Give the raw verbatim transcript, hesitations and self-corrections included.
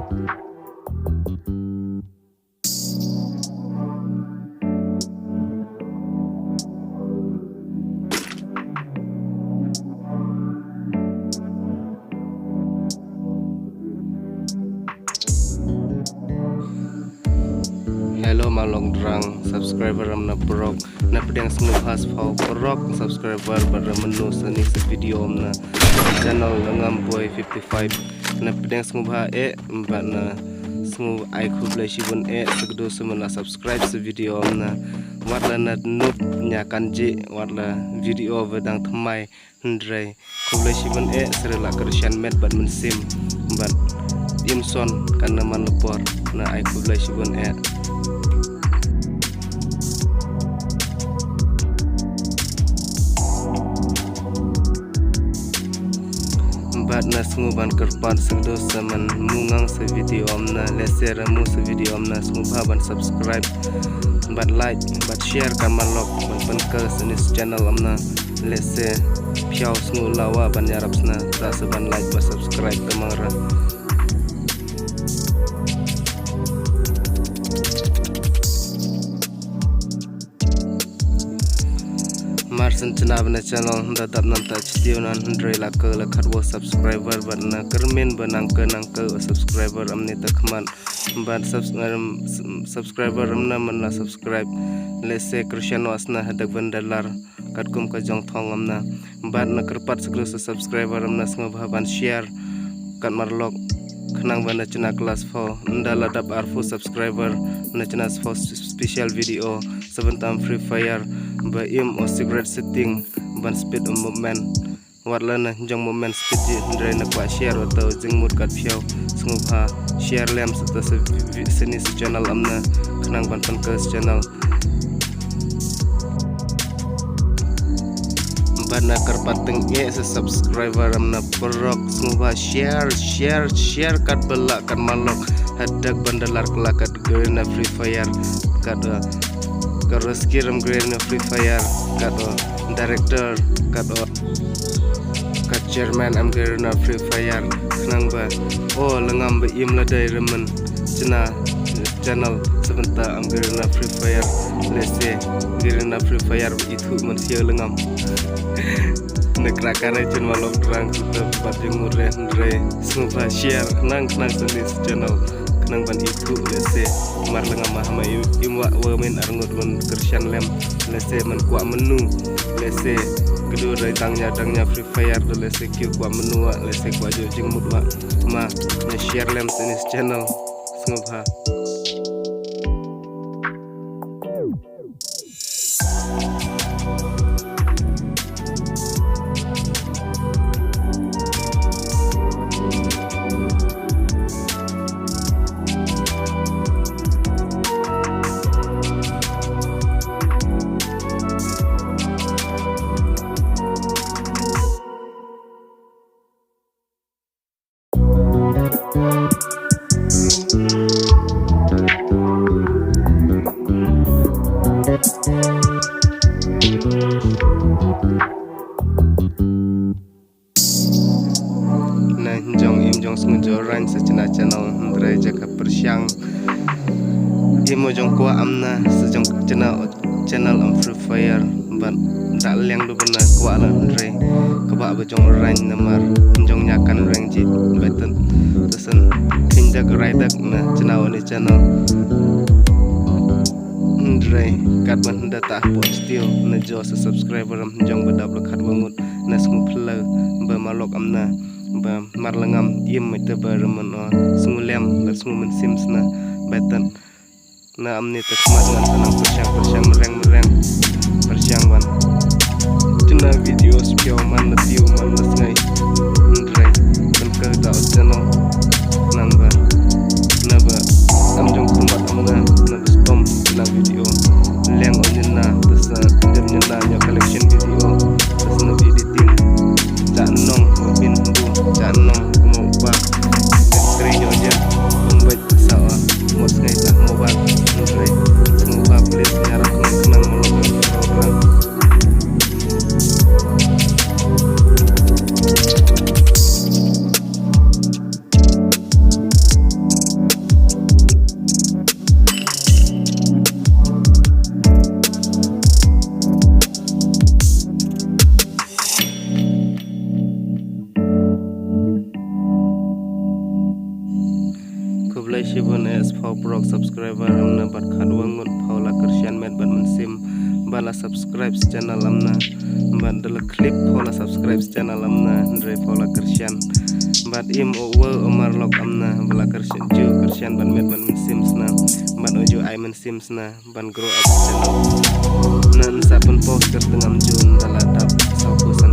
Hello Malok Drang, subscriber ram na paralok. Na pdeng sngewbha spah paralok subscriber bad ram mynno sani sa video ram na channel Lengam Boy fifty-five. Na pdeng sngewbha eh bad na sngew ai khublei shibun eh sa kdew sa man la subscribe sa video ram na. Wat la na nup nya kan ji wat la video ba dang thymmai. Hynrei khublei shibun eh sa re la kyrshan met bad mynsiem bad im son kan na man la por na ai khublei shibun eh. Bad na sngew ban kyrpad sa kdew sa man mu ngang sa video ram na, lehse ra mu sa video ram na, sngewbha ban subscribe bad like bad share ka Malok ban pynker sa ni sa channel ram na. Lehse phi sngew lawa ban ïarap sna, sa sa ban like bad subscribe ka Malok. Mar shen chna ba na channel hynda dap nangta chitiw nan hynrei la ka la khatwa subscriber bad na kyrmen ba nangka nangka subscriber ram ni ta khmat bad subs-, em, subscriber ram na man la subscribe. Lehse kyrshan wa sna hadak ban dalar katkum ka jong thong ram na. Bad na kyrpad sa kdew sa subscriber ram na sngewbha ban share kat Malok khnang ba na chna class four nda la dap arphew subscriber na chna four special video seven time Free Fire ba im o secret setting ban speed o movement. Wat la na jong movement speed ji hynrei na kwah share o ta jingmut kat phi sngewbha share lem sa ta sa vi-, sini sa channel ram na khnang ban pynker sa channel. Bad na kyrpad teng eh sa subscriber ram na paralok sngewbha share, share, share kat ba la kat Malok hadak ban dalar ka la kat Garena Free Fire kat, eh, kat Roski ram Garena Free Fire kat, eh, director kat, eh, kat chairman am Garena Free Fire khnang ba o Lengam ba im la dei ram man chna channel seven ta am Garena Free Fire lehse Garena Free Fire ba ithuh man sia Lengam. Na kra kane chen Malok Drang sa ta bad jingmut re hynrei sngewbha share nang khnang sa ni sa channel khnang ban ithuh lehse mar Lengam ma hama im, im wa wa men arngut man kyrshan lem lehse man kwah mynnu lehse kdu rai dang nya dang nya Free Fire do lehse kiew kwah mynnu wa lehse kwah jo jingmut wa ma na share lem sa ni sa channel. Sngewbha. Na jong im jong sngew jong rang sa chna channel hynrei jaka pyrshang. Im jong kwah amna sa jong chna channel am Free Fire bad da liang du bana kwah la hynrei kaba ba jong rang namar jong nya kan rang ji bad tan tasan kin dak rai dak na chna wa ni channel hynrei kat ban da ta po still na jo sa subscriber am jong ba dap la khat wa ngut na sngu phla ba Malok amna ba mar la ngam im mai te ba raman o sngu lem ba sngu men sim sna ba tan. Na amni te khmat ngan tanang pyrshang pyrshang mereng mereng pyrshang wan. Tuna video spiaw man na tiu man na sngai. Nreng kan ka da channel nang ba na ba am jong khmat am na na ba stom tuna video leng on na tas dem na nya collection video tas na editing ta nong bin bu ta nong mo ba. Tre yo je. Sa mos ngai sa mo ba. Nreng mo ba please nyarap nang kenang mo program. Khublei shibun, eh, sphew phrok subscriber amna bad khatwei ngut phew la kyrshan met bad mynsiem ba la subscribe channel amna, bad da la clip phew la subscribe channel amna, hynrei phew la kyrshan. Bad im u wa u marlok amna ba la kyrshan, ju kyrshan bad met bad mynsiem sna, bad u ju ai mynsiem sna ban grow up channel. Nan sa pynpost kyrteng am ju da la dap saw phew san